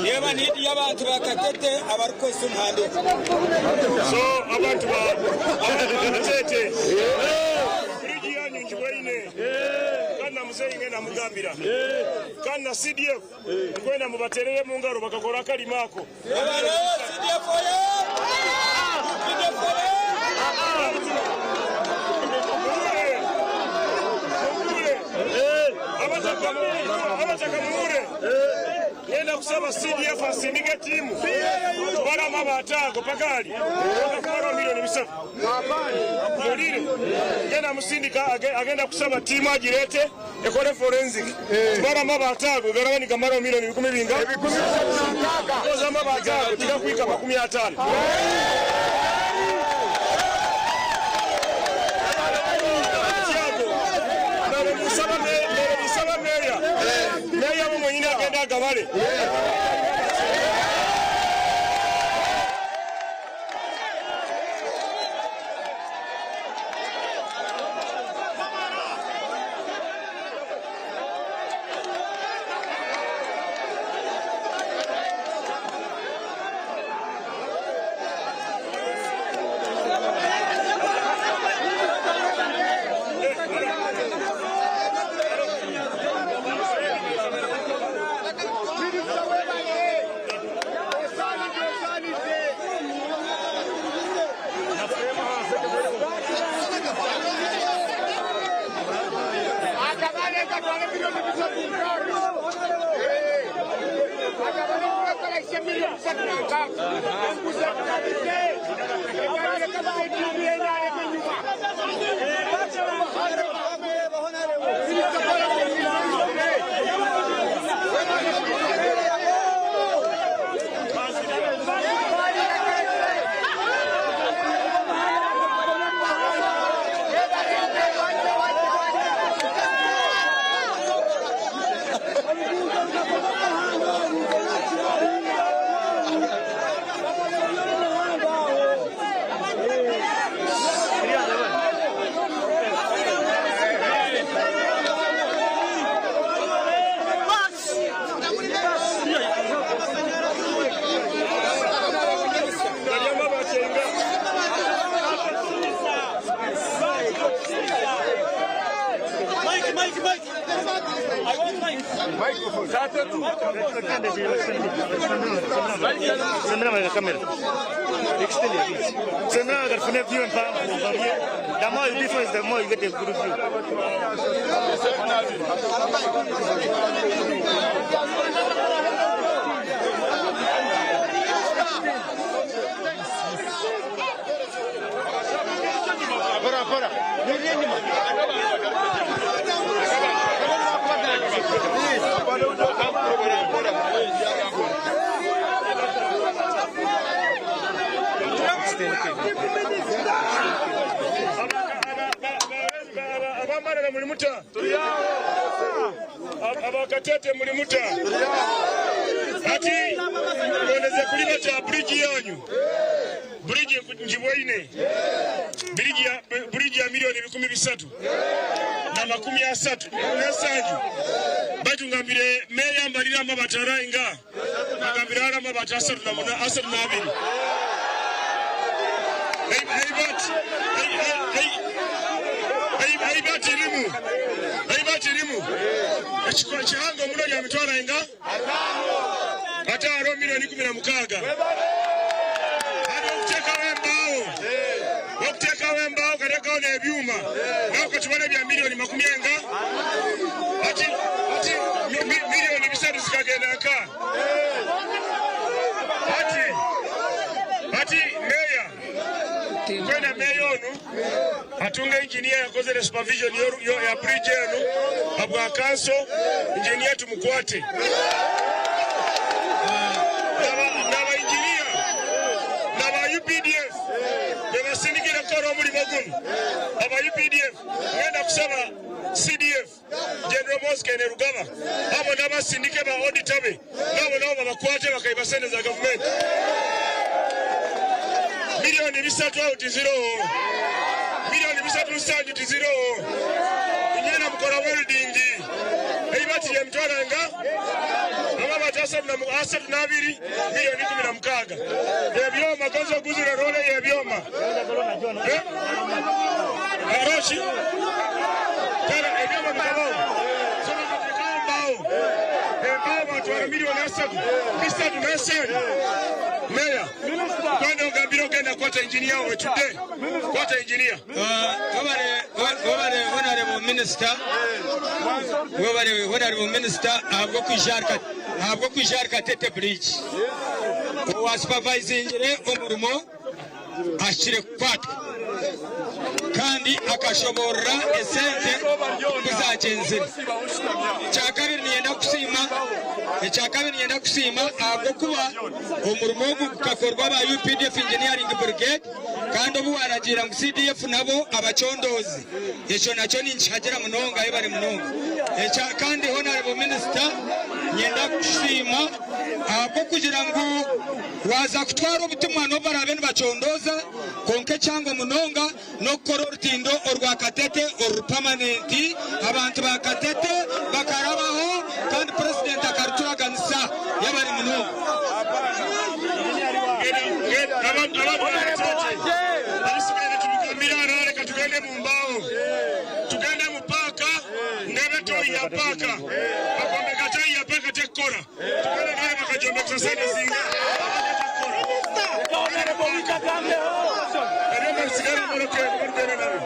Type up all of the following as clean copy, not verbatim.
Reeba need y'abantu ba Katete abarikukozesa omuhanda ogu. So abantu ba Katete bridge yanyu ngibweine kandi na muzeeyi ngenda mugambira kandi na CDF ndikwenda mubaterere mungaro bakakora akarimo ako. Webare CDF oye! UPDF oye! Abataka muwure ngenda kusaba CDF asindike tiimu tubale amabaati ago paka ali kumaraho milioni bisatu muwulire ngenda musindika agenda kusaba tiimu agirete ekore forensic tubale amabaati ago garaba nigamaraho milioni bikumi binga because amabaati ago tigakwika 50. Musaba meeya meeya bo mwenyini agenda agabale. Abambarara muri muta, abakatete muri muta, ati ngondeze kulima kya bridge yanyu bridge njibwaine bridge ya milioni 330 batungambire meya mbalira amabati arainga agambire ara amabati 32. Eibati rimu ekihango muno lya mitwaro inga ataaro milioni 16. Hadi okutekawo embaawo okutekawo embaawo katekawo n'ebyuma nako kibale bya milioni 40 ati milioni 3 zikagenda nka ati meya kwenda meya onu atunga engineer yakozere supervision ya bridge enu abwa kanso engineer tumukwate. Omurimo gunu aba UPDF ngenda kusaba CDF General Muhoozi Kainerugaba abo n'abasindike ba auditor be nabo nabo babakwate bakaiba sente za gavumenti. 3 million aho tiziroho. 370 million tiziroho. Inyena mukora welding eibati lyemitwaro nga amabaati 32 16 million. Ebyoma gonza oguzire role y'ebyoma. Eh? Aroshi kale ebyoma bikabaho, so bakateekaho mbaawo, embaawo batwara 375 million. Meya Uganda ogambire ogenda kukwata engineer wawe today, kwata engineer. Webale, Honorable Minister, webale, Honorable Minister, ahabw'okwija ahari Katete Bridge. Owa supervisingire omurimo ahikire kukwatwa kandi akashoborora esente oku zagyenzire. Ekyakabiri, ninyenda kusiima ahabw'okuba omurimo ogu gukakorwa aba UPDF Engineering Brigade, kandi obu waragiira ngu CDF nabo abacondoozi, ekyo nakyo ninkihagira munonga. Yebare munonga. Kandi, Honorable Minister, nyenda kukusiima ahabw'okugira ngu waza kutwara obutumwa n'obu baraabe nibacondooza, konka ekyango munonga n'okukora orutindo orwa Katete oruri permanent, abantu ba Katete bakarabaho, kandi President akaruturaganisa. Yebare munonga. Abisigaire tubigambire hano. Reka tugende mu mbaawo, tugende mu paaka, ndebe toyi ya paaka. Bakombeka toyi ya paaka tekukora, tugende naye bakajombekesa sente zinga ebyoma bisigare moroke tugende nabyo.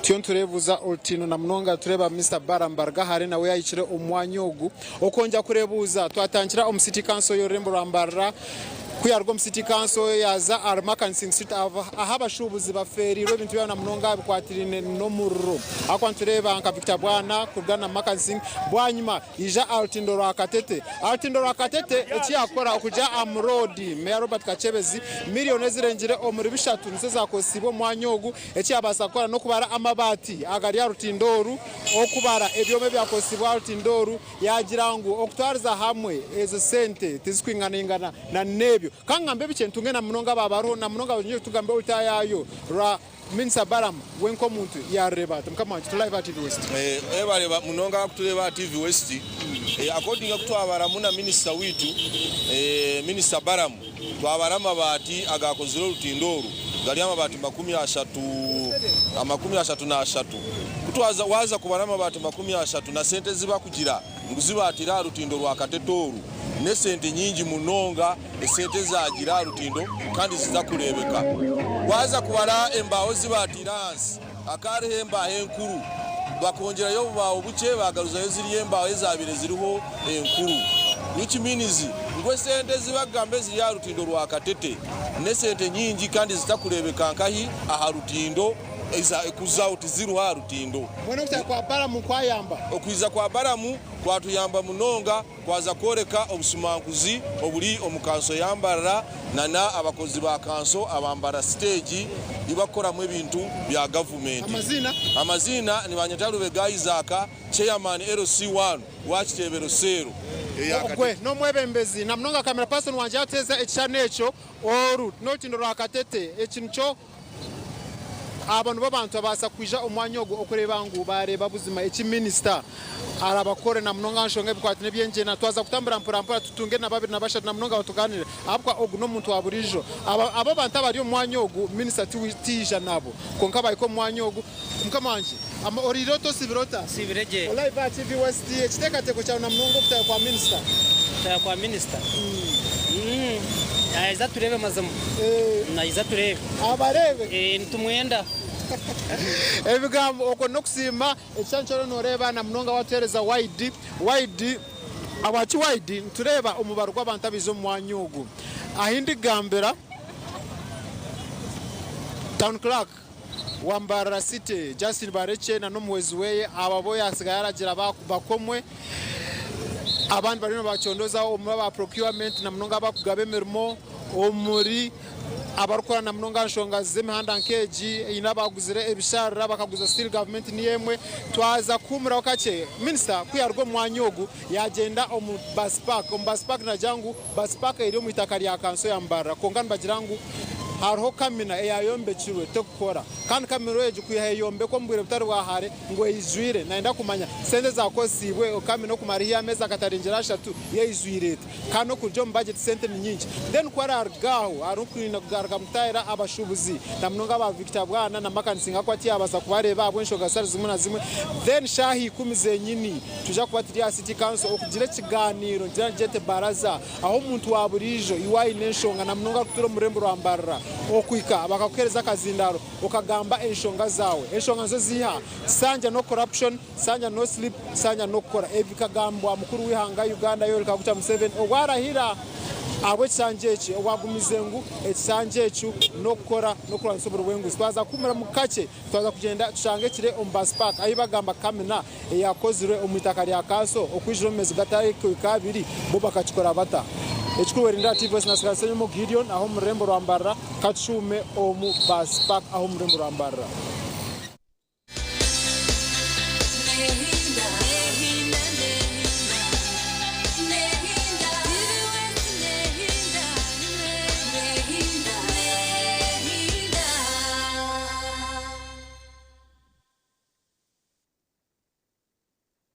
Tuyo nitureebuuza orutindo na munonga tureeba Mister Balaam Barugahare nawe yahikire omu mwanya ogu okwongyera kureebuuza. Twatandikira omu City Council y'orurembo rwa Mbarara. Ku yaaruga omu City Council yaaza ahari Makansing Street ahu abashuubuzi bafeereirwe ebintu byabo na munonga aha bikwatiraine n'omuriro. Ahakuba nitureeba nka Victor Bwana kuruga na Makansing, bwanyima yaija aha rutindo rwa Katete. Aha rutindo rwa Katete eki yaakora okugira aha muroodi Meeya Robert Kakyebezi, 3 million nizo zaakozesiibwe omu mwanya ogu. Eki yaabaasa kukora n'okubara amabaati agari aha rutindo oru, okubara ebyoma ebyakozesiibwe aha rutindo oru, yaagira ngu okutwariza hamwe ezo sente tizikwinganaingana na n'ebyo. Ka ngambe bikye ntunge na munonga aba bariho na munonga tugambe olutaayaayo rwa Minisita Balaam we nk'omuntu yaarureeba ata? Mukama wangye, turi live aha TV West. Webale munonga kutureeba aha TV West. According oku twabaramu na minisita waitu, Minisita Balaam, twabara amabaati agaakozire orutindo oru gari amabaati 33. Ku twaza waaza kubara amabaati 30 na sente ezi bakugira ngu zibaatire aha rutindo rwa Katete oru, n'esente nyingi munonga, esente ezaagiire aha rutindo kandi zitakureebeka. Waaza kubara embaaho ezi baatiire ahansi, hakaba hariho embaaho enkuru. Bakongyerayo obubaaho bukye baagaruzayo ziriya embaaho ezaabaire ziriho enkuru. Which means ngu esente ezi bakugamba eziri aha rutindo rwa Katete n'esente nyingi kandi zitakureebeka nkahi aha rutindo kuzaho tiziriho aha rutindo. Mbwenu okutaaha kwa Balamu kwayamba? Okwija kwa Balamu kwatuyamba munonga kwaza kworeka obusumankuzi oburi omu kanso ya Mbarara na abakozi ba kanso aba Mbarara siteegi ei barikukoramu ebintu bya gavumenti. Amaziina? Amaziina nibanyeta Lubega Isaac, Chairman LC1 wa Kiteebero Seero eya Ogwe Katete. n'omwebembezi na munonga camera person wangye yatuheereza ekishushani ekyo. Oru n'orutindo rwa Katete. Eki nikyo. Abo nibo bantu abaasa kwija omu mwanya ogu okureeba ngu baareeba buzima eki minisita arabakore na munonga aha nshonga ebikwatiraine eby'engyenda. Twaza kutambura mpora mpora tutunge na babiri na bashatu na munonga batugaaniire ahabw'okuba ogu n'omuntu wa buriijo. Aba abo abantu abari omu mwanya ogu minisita tihaija nabo kwonka bahika omu mwanya ogu. Mukama wangye, oriire ota osibire ota? Nsibire gye. Ori live aha TV West, ekiteekateeko kyawe na munonga okutaaha kwa minisita? Okutaaha kwa minisita? Naija tureebe mazima. Naija tureebe. Abareebe. Nitumwenda. Ebigambo okwo n'okusiima ekishushani kyona noreeba na munonga watuheereza wide wide ahabwaki wide nitureeba omubaro gw'abantu abaija omu mwanya ogu ahi ndikugambira town clerk wa Mbarara City Justin Barekye na n'omuhwezi weye aba bo yasigaye aragira bakomwe abandi bariyo nibacondozaho omuri aba procurement na munonga abakugaba emirimo omuri abarikukora na munonga aha nshonga z'emihanda nk'egi haine abaguzire ebisharara bakaguza still gavumenti niyo emwe. Twaza kuhuumuraho kakye, minisita ku yaaruga omu mwanya ogu yaagyenda omu bus park. Omu bus park naagira ngu bus park eri omu itaka rya kanso ya Mbarara kwonka nibagira ngu hariho kamina eyaayombekirwe tekukora kandi kamina egi kwiha eyombekwa omu bwire butari bwa hare ngu eijwire. Nayenda kumanya sente ezaakozesiibwe kamina okumara haihi ameezi agatarengyera ashatu yo eijwire eta? Kandi n'okuruga omu bajeti sente ni nyingi. Then ku araaruga aho arikwenda kugaruka kutaahira abashuubuzi na munonga aba Victor Bwana na Mark Nsingakwa tiyabaasa kubareeba ahabw'enshonga zitari zimwe na zimwe. Then shaaha ikumi zenyini twija kuba turi aha City Council okugira ekigaaniiro nigira ngyete baraza ahu omuntu wa buriijo iwe aine enshonga na munonga arikutuura omu rurembo rwa Mbarara okuhika bakakuheereza akazindaaro okagamba enshonga zaawe. Enshonga nizo ziiha? Sanja no corruption. Sanja no sleep, sanja nokukora. Ebi bikagambwa mukuru w'eihanga Uganda Yoweri Kaguta Museveni obu arahira ahabw'ekisanja eki obu agumize ngu ekisanja ekyo n'okukora n'okurwanisa oburi bw'enguzi. Twaza kuhumuramu kakye twaza kugyenda tushange ekiri omu bus park ahi bagamba kamina eyakozirwe omu itaka rya kanso okwijura omu meezi gatari kuhika abiri bo bakakikora bata? Ekikuru werindira aha TV West Nasigara Ssenyomo Gideon aho omu rurembo rwa Mbarara katushuume omu bus park aho omu rurembo rwa Mbarara.